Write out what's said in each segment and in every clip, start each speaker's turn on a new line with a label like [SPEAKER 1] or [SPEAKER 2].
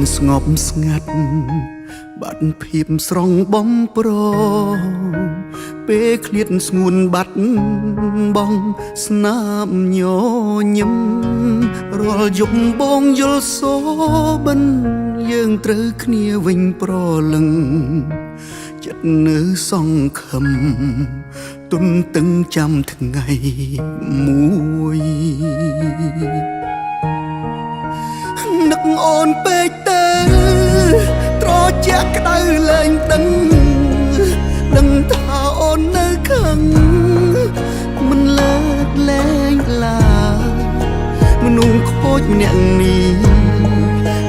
[SPEAKER 1] នស្ងប់ស្ងាត់បាត់ភាពស្រង់បំប្រងពេលឃ្លាតស្ងួនបាត់បងស្នាមញញឹមរាល់យប់បងយល់សូបិនយើងត្រូវគ្នាវិញប្រលឹងចិត្តនៅសង្ឃឹមទុនទឹងចាំថ្ងៃមួយ នឹកអូនពេកទៅត្រជាក់ក្តៅលែងដឹងដឹងថាអូននៅខឹងមិនលើកលែងឡើយមនុស្សខូចម្នាក់នេះ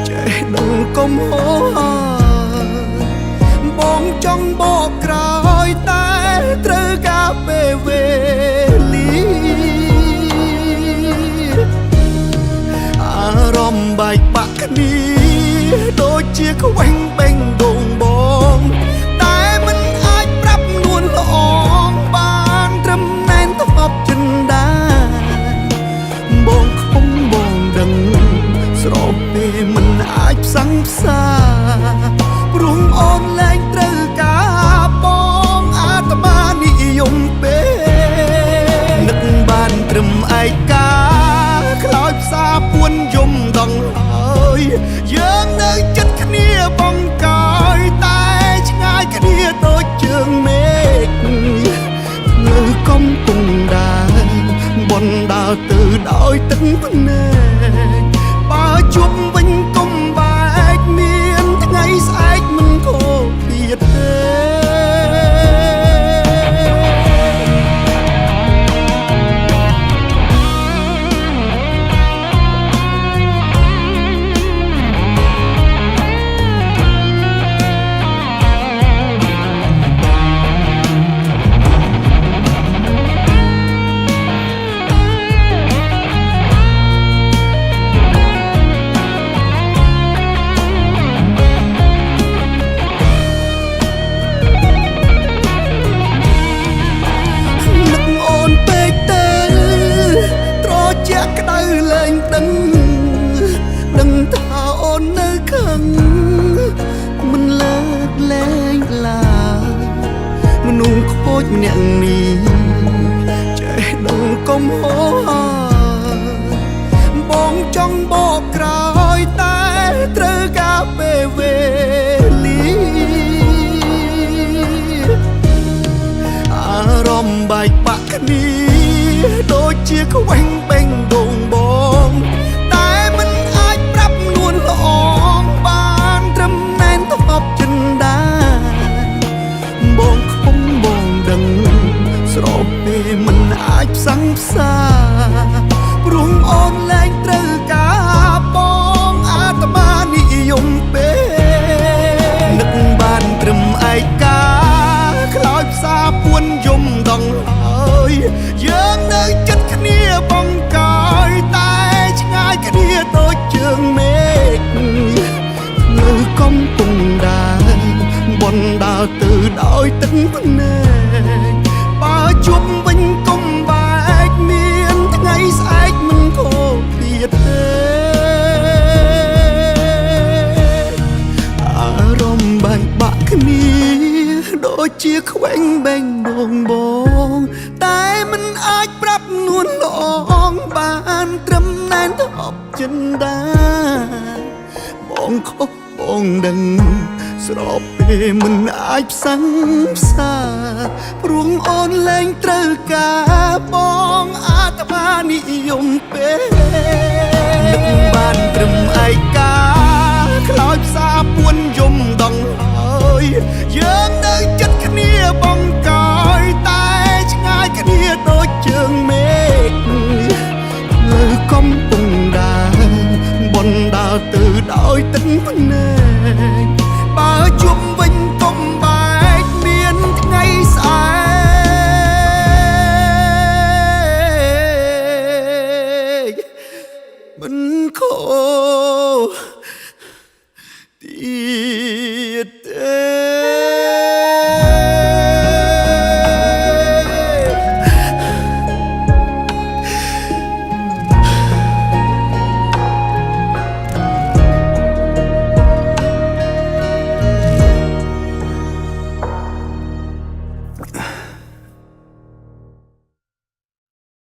[SPEAKER 1] ចេះដឹងកុំហោបងចង់បកក្រោយតែត្រូវការពេលវេលា អារម្មណ៍បែកបាក់គ្នាដូចជាខ្វែងបេងដងបងតែមិនអាចប្រាប់នួនល្អងបានត្រឹមណែនតបចិនដាបងខំបងដឹងស្របពេលមិនអាចផ្សឹងផ្សាព្រោះអូនលែងត្រូវការបងអាត្មានិយមពេកនឹកបានត្រឹមឯកា ខ្លោចផ្សាពួនយំដងហើយយើងនៅចិត្តគ្នាបងកាយតែឆ្ងាយគ្នាដូចជើងមេឃនៅកំពុងដើរបនដើរទៅដោយទឹកភ្នែកបើជួបវិញកុំបែកមានថ្ងៃស្អែកមិនខូចទៀតទេ នឹកអូនពេកទៅត្រជាក់ក្តៅលែងដឹងដឹងថាអូននៅខឹងមិនលើកលែងឡើយមនុស្សខូចម្នាក់នេះចេះដឹងកុំហោបងចង់បកក្រោយតែត្រូវការពេលវេលា អារម្មណ៍បែកបាក់គ្នាដូចជាខ្វែងបេងដងបងតែមិនអាចប្រាប់នួនល្អងបានត្រឹមណែនតបចិនដាបងខំបងដឹងស្របពេលមិនអាចផ្សឹងផ្សាព្រោះអូនលែងត្រូវការបងអាត្មានិយមពេកនឹកបានត្រឹមឯកា ខ្លោចផ្សាពួនយំដងហើយយើងនៅចិត្តគ្នាបងកាយតែឆ្ងាយគ្នាដូចជើងមេឃនៅកំពុងដើរបនដើរទៅដោយទឹកភ្នែកបើជួបវិញកុំបែកមានថ្ងៃស្អែកមិនខូចទៀតទេ អារម្មណ៍បែកបាក់គ្នាដូចជាខ្វែងបេងដងបងតែមិនអាចប្រាប់នួនល្អងបានត្រឹមណែនតបចិនដាបងខុសបងដឹងស្របពេលមិនអាចផ្សឹងផ្សាព្រោះអូនលែងត្រូវការបងអាត្មានិយមពេកនឹកបានត្រឹមឯកា ខ្លោចផ្សាពួនយំដងហើយយើងនៅចិត្តគ្នាបងកាយតែឆ្ងាយគ្នាដូចជើងមេឃនៅកំពុងដើរបនដើរទៅដោយទឹកភ្នែកបើជួបវិញកុំបែកមានថ្ងៃស្អែកមិនខូ